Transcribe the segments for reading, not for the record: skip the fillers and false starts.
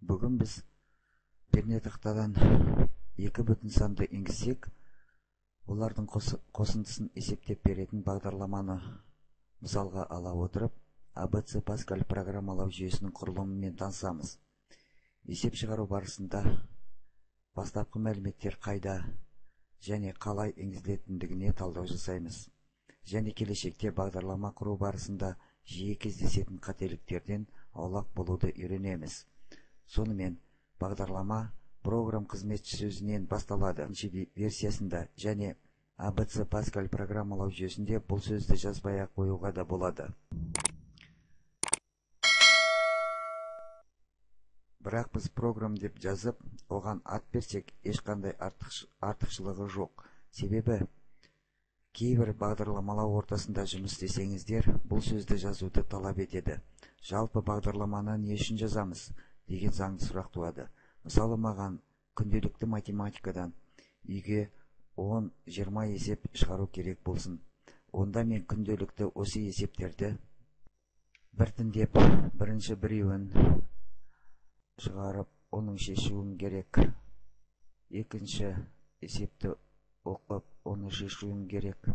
Бүгін біз пернетақтадан екі бүтін санды енгізсек, олардың қосындысын есептеп беретін бағдарламаны мысалға ала отырып, ABC Pascal программалау жүйесінің құрылымымен танысамыз. Есеп шығару барысында бастапқы мәліметтер қайда және қалай енгізілетіндігіне талдау жасаймыз. Және келешекте бағдарлама құру барысында жиі кездесетін қателіктерден аулақ болуды үйренеміз. Сонымен, бағдарлама программ қызметші сөзінен басталады. Версиясында және ABC Pascal программалау жүйесінде бұл сөзді жазбай-ақ қоюға да болады. Бірақ біз программ деп жазып, оған ат берсек, ешқандай артықшылығы жоқ. Себебі кейбір бағдарламалау ортасында жұмыс істесеңіздер, бұл сөзді жазуды талап етеді. Жалпы бағдарламаны не үшін жазамыз деген заңды сұрақ туады. Мысалы, маған күнделікті математикадан үйге 10-20 есеп шығару керек болсын. Онда мен күнделікті осы есептерді біртіндеп бірінші біреуін шығарып, оның шешуім керек. Екінші есепті оқып, оны шешуім керек.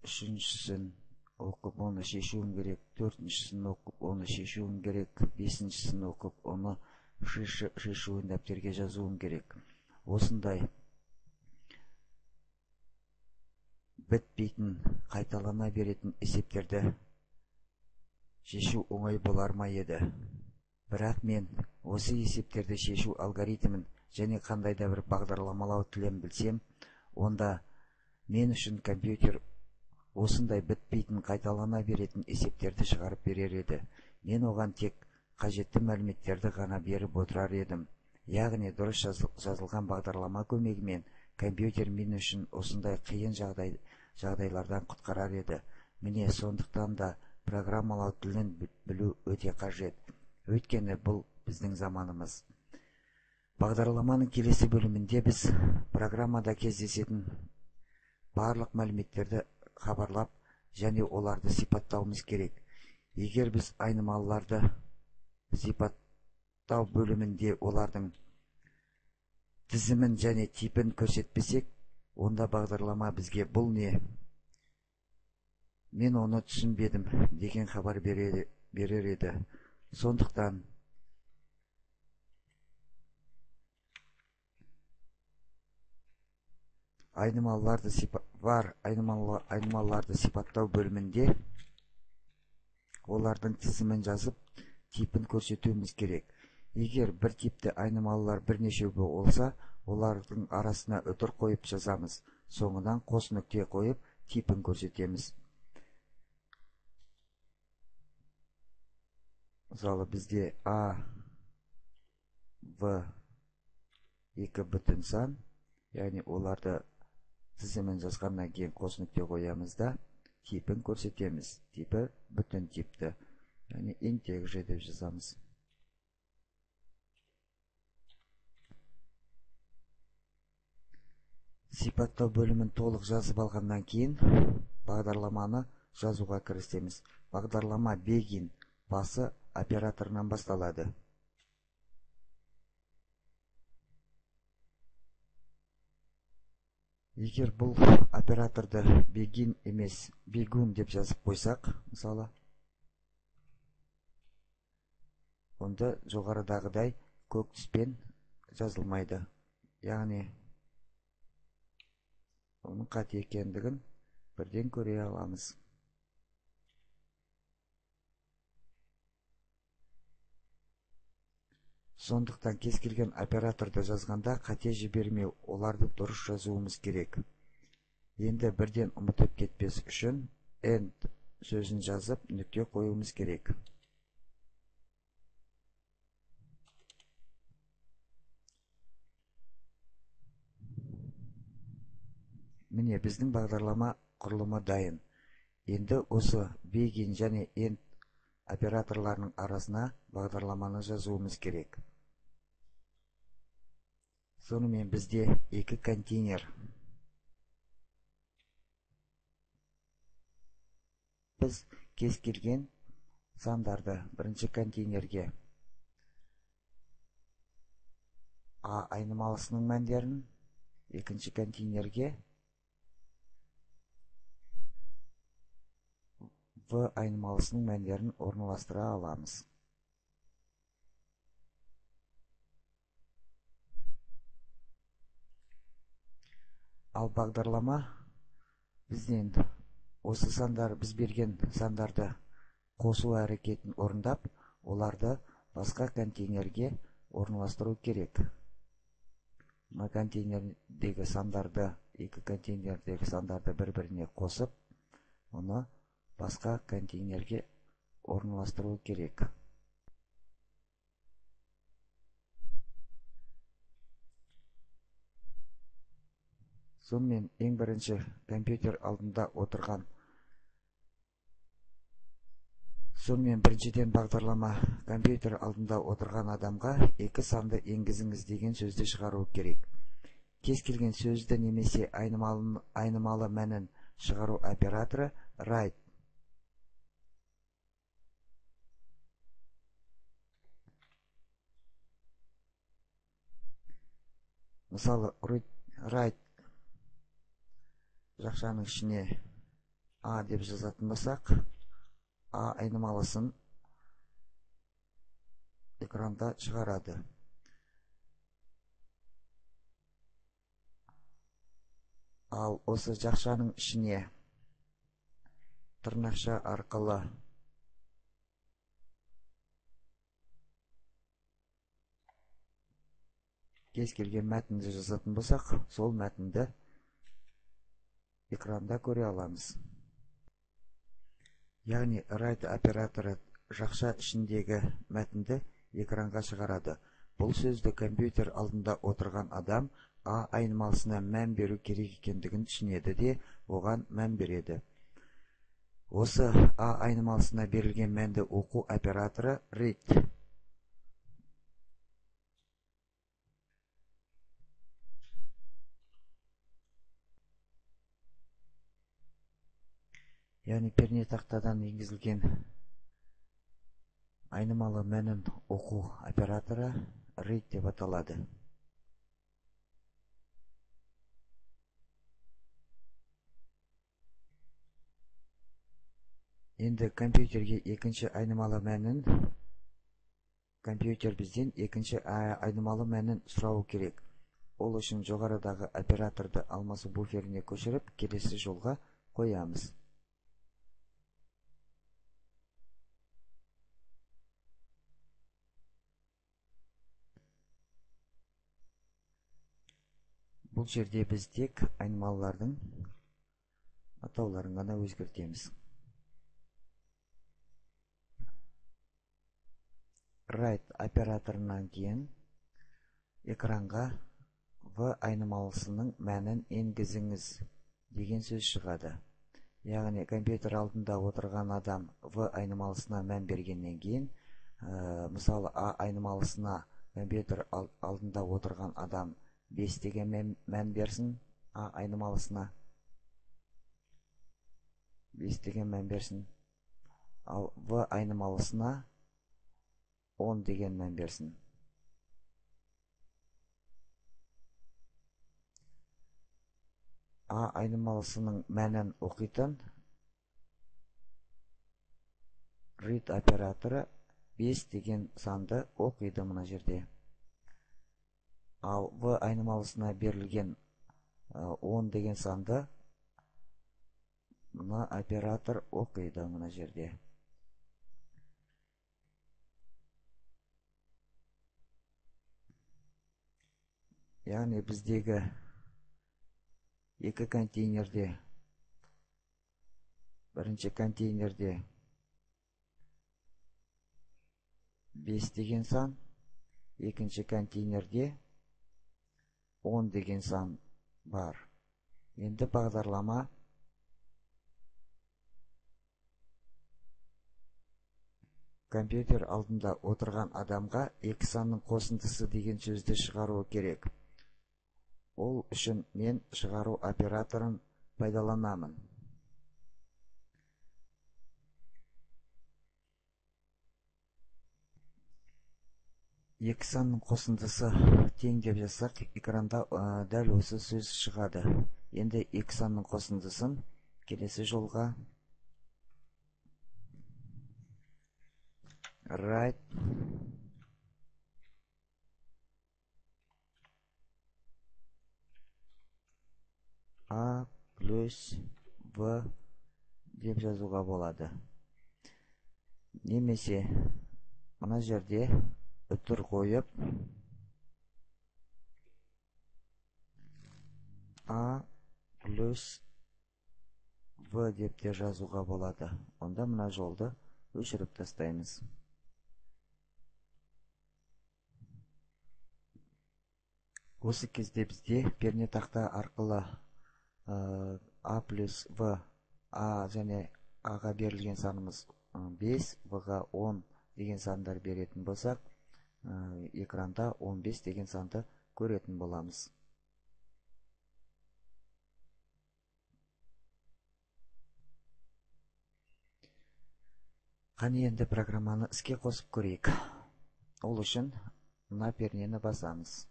Үшіншісін оқып, оны шешуім керек. Төртіншісін оқып, оны шешуім керек. Бесіншісін оқып, оны шешуін дәптерге жазуым керек. Осындай бітпейтін, қайталана беретін есептерді шешу оңай болар ма еді? Бірақ мен осы есептерді шешу алгоритмін және қандай да бір бағдарламалау тілін білсем, онда мен үшін компьютер осындай бітпейтін, қайталана беретін есептерді шығарып берер еді. Мен оған тек қажетті мәліметтерді ғана беріп отырар едім. Яғни дұрыс жазылған бағдарлама көмегімен компьютер мен үшін осындай қиын жағдайлардан құтқарар еді. Міне, сондықтан да программалау тілін білу өте қажет. Өйткені бұл біздің заманымыз. Бағдарламаның келесі бөлімінде біз программада кездесетін барлық мәліметтерді хабарлап және оларды сипаттауымыз керек. Егер біз айнымалыларды сипаттау бөлімінде олардың тізімін және типін көрсетпесек, онда бағдарлама бізге бұл не? Мен оны түсінбедім деген хабар берер еді. Сондықтан айнымалыларды сипаттау бөлімінде олардың тізімін жазып, типін көрсетуіміз керек. Егер бір типті айнымалылар бірнешеу болса, олардың арасына үтір қойып жазамыз. Соңынан қос нүкте қойып, типін көрсетеміз. Мысалы, бізде А, В екі бүтін сан, яғни оларды тізімін жазғаннан кейін қос нүкте қоямыз да, типін көрсетеміз. Типі бүтін типті, яғни integer деп жазамыз. Сипаттау бөлімін толық жазып алғаннан кейін бағдарламаны жазуға кірісеміз. Бағдарлама begin басы операторынан басталады. Егер бұл операторды begin емес, begin деп жазып қойсақ, мысалы, онда жоғарыдағыдай көк түспен жазылмайды. Яғни оның қате екендігін бірден көре аламыз. Сондықтан кез келген операторды жазғанда қате жібермеу, оларды дұрыс жазуымыз керек. Енді бірден ұмытып кетпес үшін end сөзін жазып, нүкте қоюымыз керек. Міне, біздің бағдарлама құрылымы дайын. Енді осы begin және end операторларының арасына бағдарламаны жазуымыз керек. Сонымен бізде екі контейнер. Біз кез келген сандарды бірінші контейнерге А айнымалысының мәндерін, екінші контейнерге В айнымалысының мәндерін орналастыра аламыз. Ал бағдарлама бізден осы сандар, біз берген сандарды қосу әрекетін орындап, оларды басқа контейнерге орналастыру керек. Мына контейнердегі сандарды, екі контейнердегі сандарды бір-біріне қосып, оны басқа контейнерге орналастыру керек. Сонымен ең бірінші компьютер алдында отырған Сонымен біріншіден бағдарлама компьютер алдында отырған адамға екі санды енгізіңіз деген сөзді шығару керек. Кез келген сөзді немесе айнымалы мәнін шығару операторы write. Мысалы, write жақшаның ішіне А деп жазатын болсақ, А айнымалысын экранда шығарады. Ал осы жақшаның ішіне тырнақша арқылы кез келген мәтінді жазатын болсақ, сол мәтінді экранда көре аламыз. Яғни write операторы жақша ішіндегі мәтінді экранға шығарады. Бұл сөзді компьютер алдында отырған адам А айнымалысына мән беру керек екендігін түсінеді де, оған мән береді. Осы А айнымалысына берілген мәнді оқу операторы read. Яғни пернетақтадан енгізілген айнымалы мәнін оқу операторы read деп аталады. Енді компьютерге екінші айнымалы мәнін, компьютер бізден екінші айнымалы мәнін сұрауы керек. Ол үшін жоғарыдағы операторды алмасу буферіне көшіріп, келесі жолға қоямыз. Бұл жерде біз тек айнымалылардың атауларын ғана өзгертеміз. Write операторынан кейін экранға В айнымалысының мәнін енгізіңіз деген сөз шығады. Яғни компьютер алдында отырған адам В айнымалысына мән бергеннен кейін, мысалы А айнымалысына компьютер алдында отырған адам 5 деген мән берсін, А айнымалысына 5 деген мән берсін, ал В айнымалысына 10 деген мән берсін. А айнымалысының мәнін оқитын read операторы 5 деген санды оқиды мына жерде. Ал В айнымалысына берілген 10 деген санды мына оператор оқиды мына жерде. Яғни біздегі екі контейнерде, бірінші контейнерде 5 деген сан, екінші контейнерде 10 деген сан бар. Енді бағдарлама компьютер алдында отырған адамға екі санның қосындысы деген сөзді шығаруы керек. Ол үшін мен шығару операторын пайдаланамын. Екі санның қосындысы тең деп жазсақ, экранда дәл осы сөз шығады. Енді екі санның қосындысын келесі жолға right A плюс В деп жазуға болады. Немесе мына жерде үтір қойып А плюс В деп те жазуға болады. Онда мына жолды өшіріп тастаймыз. Осы кезде бізде пернетақта арқылы А плюс В, А және А-ға берілген санымыз 5, В-ға 10 деген сандар беретін болсақ, экранда 15 деген санды көретін боламыз. Қане енді программаны іске қосып көрейік. Ол үшін мына пернені басамыз.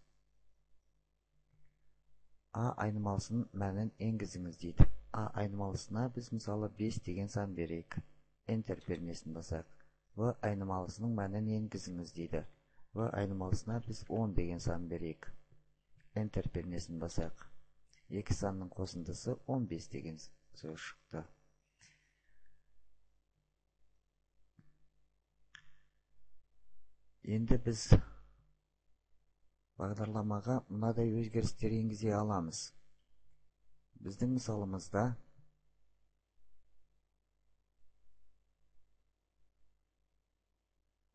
А айнымалысының мәнін енгізіңіз дейді. А айнымалысына біз мысалы 5 деген сан берейік. Enter пернесін басайық. В айнымалысының мәнін енгізіңіз дейді. В айнымалысына біз 10 деген сан берейік. Enter пернесін басайық. Екі санның қосындысы 15 деген сөз шықты. Енді біз бағдарламаға мынадай өзгерістер енгізе аламыз. Біздің мысалымызда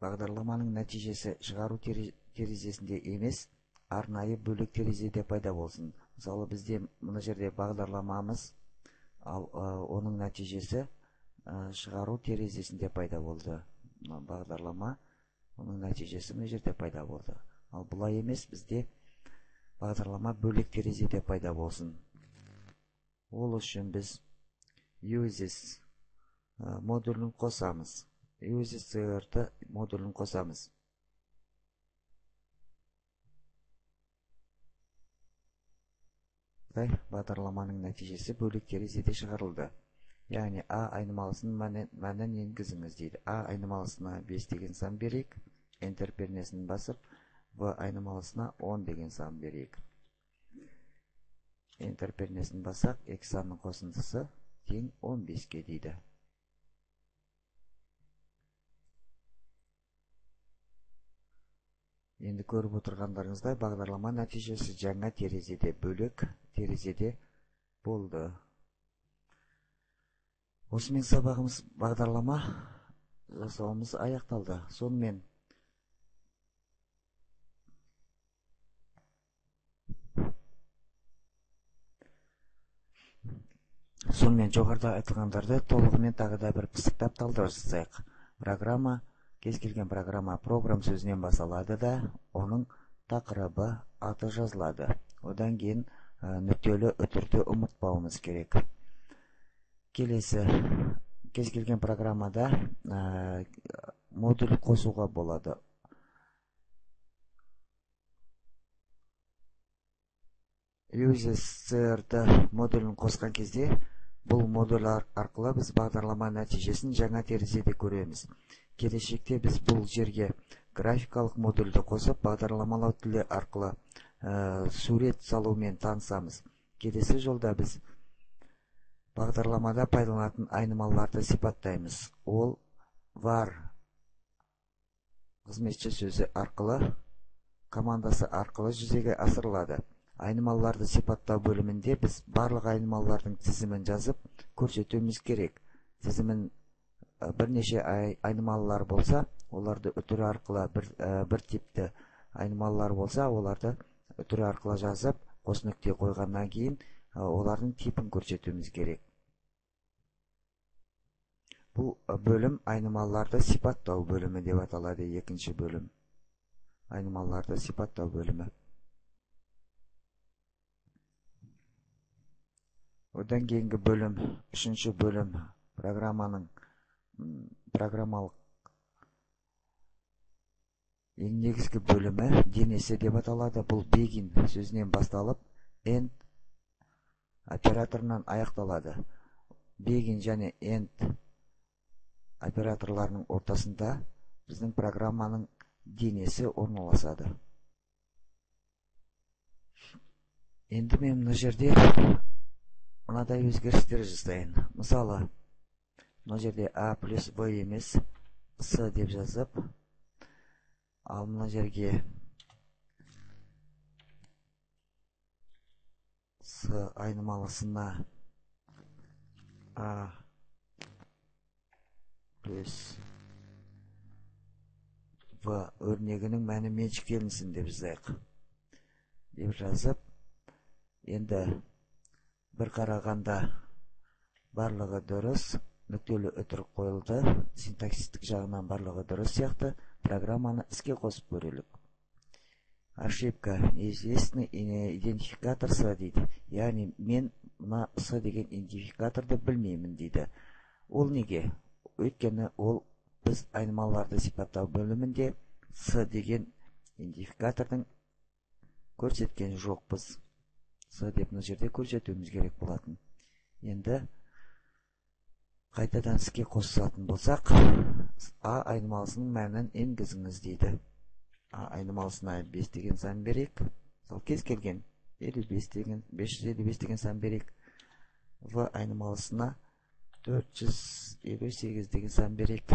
бағдарламаның нәтижесі шығару терезесінде емес, арнайы бөлек терезеде пайда болсын. Мысалы, бізде мына жерде бағдарламамыз, ал оның нәтижесі шығару терезесінде пайда болды. Мына бағдарлама, оның нәтижесі мына жерде пайда болды. Ал бұлай емес, бізде бағдарлама бөлек терезеде пайда болсын. Ол үшін біз uses модулін қосамыз. Uses CRT модулін қосамыз. Бағдарламаның нәтижесі бөлек терезеде шығарылды. Яғни А айнымалысының мәнін енгізіңіз дейді. А айнымалысына 5 деген сан берейік. Enter пернесін басып, В айнымалысына 10 деген сан берейік. Enter пернесін бассақ, екі санның қосындысы тең 15-ке дейді. Енді көріп отырғандарыңыздай, бағдарлама нәтижесі жаңа терезеде, бөлек терезеде болды. Осымен сабағымыз, бағдарлама жасауымыз аяқталды. Сонымен жоғарыда айтылғандарды толығымен тағы да бір пысықтап талдау жасайық. Программа, кез келген программа программ сөзінен басталады да, оның тақырыбы, аты жазылады. Одан кейін нүктелі үтірді ұмытпауымыз керек. Келесі, кез келген программада модуль қосуға болады. Uses CRT модулін қосқан кезде бұл модуль арқылы біз бағдарлама нәтижесін жаңа терезеде көреміз. Келешекте біз бұл жерге графикалық модульді қосып, бағдарламалау тілі арқылы сурет салумен танысамыз. Келесі жолда біз бағдарламада пайдаланатын айнымалыларды сипаттаймыз. Ол var қызметші сөзі арқылы, командасы арқылы жүзеге асырылады. Айнымалыларды сипаттау бөлімінде біз барлық айнымалылардың тізімін жазып көрсетуіміз керек. Тізімін бірнеше айнымалылар болса, оларды үтір арқылы бір типті айнымалылар болса, оларды үтір арқылы жазып, қос нүкте қойғаннан кейін олардың типін көрсетуіміз керек. Бұл бөлім айнымалыларды сипаттау бөлімі деп аталады. Екінші бөлім айнымалыларды сипаттау бөлімі. Одан кейінгі бөлім, үшінші бөлім, программаның программалық Ең негізгі бөлімі денесі деп аталады. Бұл begin сөзінен басталып, end операторынан аяқталады. Begin және end операторларының ортасында біздің программаның денесі орналасады. Енді мен мына жерде мынадай өзгерістер жасайын. Мысалы, мына жерде А плюс В емес, С деп жазып, ал мына жерге С айнымалысына А плюс В өрнегінің мәні меншіктелінсін деп жазайық. Деп жазып, енді бір қарағанда барлығы дұрыс, нүктелі үтір қойылды, синтаксистік жағынан барлығы дұрыс сияқты. Программаны іске қосып көрелік. Ошибка, неизвестный идентификатор С дейді. Яғни мен мына С деген идентификаторды білмеймін дейді. Ол неге? Өйткені ол біз айнымалыларды сипаттау бөлімінде С деген идентификатордың көрсеткен жоқпыз. С деп мына жерде көрсетуіміз керек болатын. Енді қайтадан іске қосатын болсақ, А айнымалысының мәнін енгізіңіз дейді. А айнымалысына 5 деген сан берейік. Сол кез келген 55 деген, 555 деген сан берейік. В айнымалысына 458 деген сан берейік.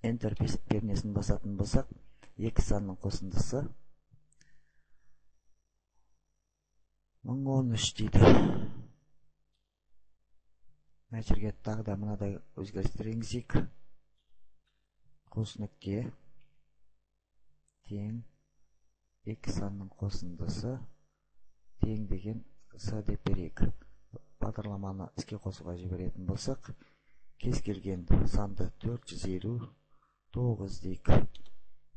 Enter пернесін басатын болсақ, екі санның қосындысы 1013 дейді. Мына жерге тағы да мынадай өзгерістер енгізейік. Қос нүкте тең екі санның қосындысы тең деген С деп берейік. Бағдарламаны іске қосуға жіберетін болсақ, кез келген санды 459 дейік.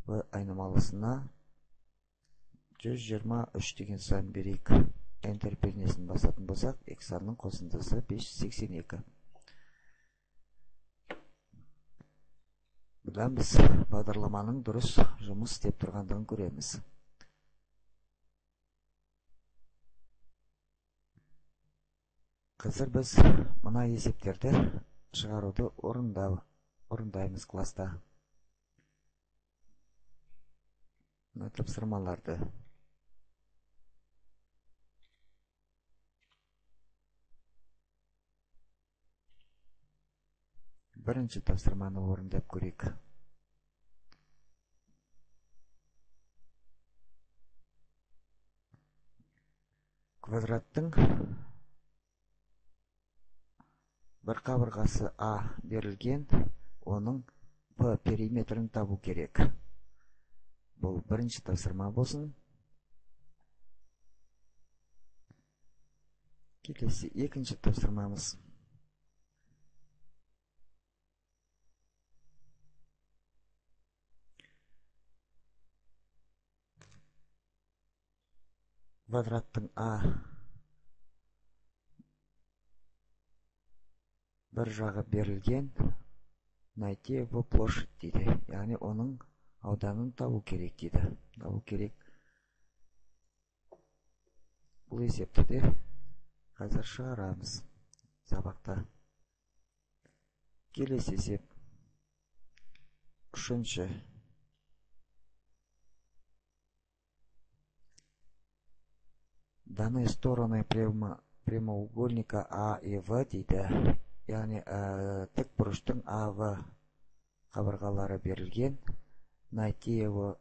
В айнымалысына 123 деген сан берейік. Enter пернесін басатын болсақ, екі санның қосындысы 582. Бұдан біз бағдарламаның дұрыс жұмыс істеп тұрғандығын көреміз. Қазір біз мына есептерді шығаруды орындаймыз класста. Мына тапсырмаларды. Бірінші тапсырманы орындап көрейік. Квадраттың бір қабырғасы А берілген, оның П периметрін табу керек. Бұл бірінші тапсырма болсын. Келесі екінші тапсырмамыз. Квадраттың А бір жағы берілген, найти его площадь дейді. Яғни оның ауданын табу керек дейді. Табу керек. Бұл есепті де қазір шығарамыз сабақта. Келесі есеп. Үшінші. Даны стороны прямоугольника А и В дейді. Яғни тік бұрыштың А, В қабырғалары берілген. Найти его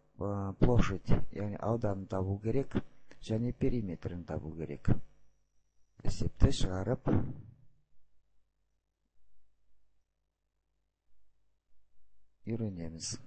площадь, яғни ауданын табу керек және периметрін табу керек. Есепті шығарып үйренеміз.